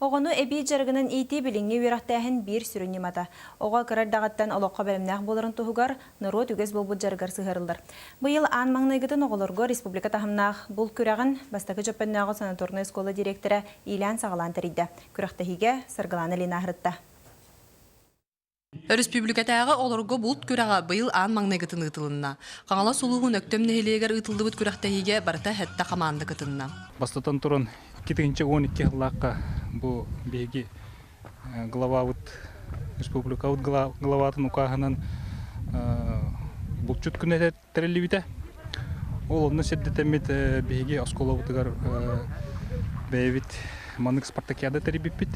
Оҕону эбии дьарыгынан иитии билиҥҥи үөрэхтээһин биир сүрүн ньымата. Оҕо кыра эрдэҕиттэн олоххо бэлэмнээх буоларын туһугар норуот үгэс буолбут дьарыгар сыһыарыллар. Быйыл аан маҥнайгытын оҕолорго республика таһымнаах булт күрэҕин Бастакы Дьөппөннөөҕү санаторнай оскуола дириэктэрэ иилээн-саҕалаан тэрийдэ. Күрэхтэһиигэ Саргылаана Ильина ыһырытта. Өрөспүүбүлүкэтээҕи оҕолорго булт күрэҕэ быйыл аан маҥнайгытын ыытылынна. Хаҥалас улууһун Өктөм нэһилиэгэр ыытыллыбыт күрэхтэһиигэ барыта сэттэ хамаанда кытынна. Бастатан туран, 2012 сыллаахха бу биһиги главабыт, республикабыт главатын укааһынан булчут күнэ тэриллибитэ. Ол онно сирдэтэммит биһиги оскуолабытыгар бэйэбит маннык спартакиада тэрийбиппит.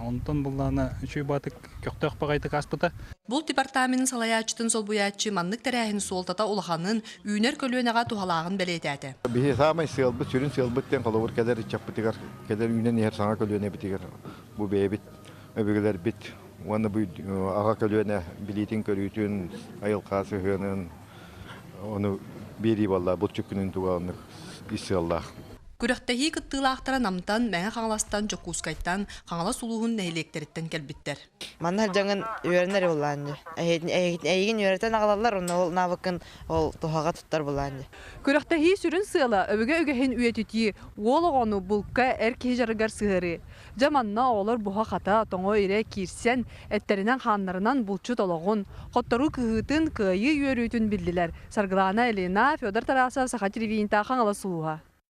Онтон буллаана үчүгэй баатык көхтөөх баҕайытык ааспыта. Булт департаменын салайааччытын солбуйааччы маннык тэрээһин суолтата улаханын, үүнэр көлүөнэҕэ туһалааҕын бэлиэтээтэ. Биһи саамай сыалбыт, сүрүн сыалбыт диэн холобур кэлэр ыччаппытыгар, кэлэр үүнэн иһэр саҥа көлүөнэбитигэр бу бэйэбит өбүгэлэрбит уонна бу аҕа көлүөнэ билиитин-көрүүтүн, айылҕа сыһыанын ону биэрии буолла булчут күнүн туга оннук ис сыаллаах. Күрэхтэһии кыттыылаахтара Намтан, Мэҥэ Хаҥаластан, Дьокуускайтан, Хаҥалас улууһун нэһилиэктэриттэн кэлбиттэр. Манна сылдьаҥҥын үөрэнэр буоллаан дии. Эйигин үөрэтэн аҕалаллар, онно ол навыкын ол туһаҕа туттар буоллаан дии. Күрэхтэһии сүрүн сыала өбүгэ үгэһин үйэтитии, уол оҕону булка эр киһи дьарыгар сыһыарыы. Дьэ манна оҕолор буһа-хата, тоҥо-ирэ киирсэн, эттэринэн-хааннарынан булчут олоҕун, хотторуу кыһыытын, кыайыы үөрүүтүн биллилэр. Саргылаана Ильина, Федор Тарасов, Саха телевидениета, Хаҥалас улууһа.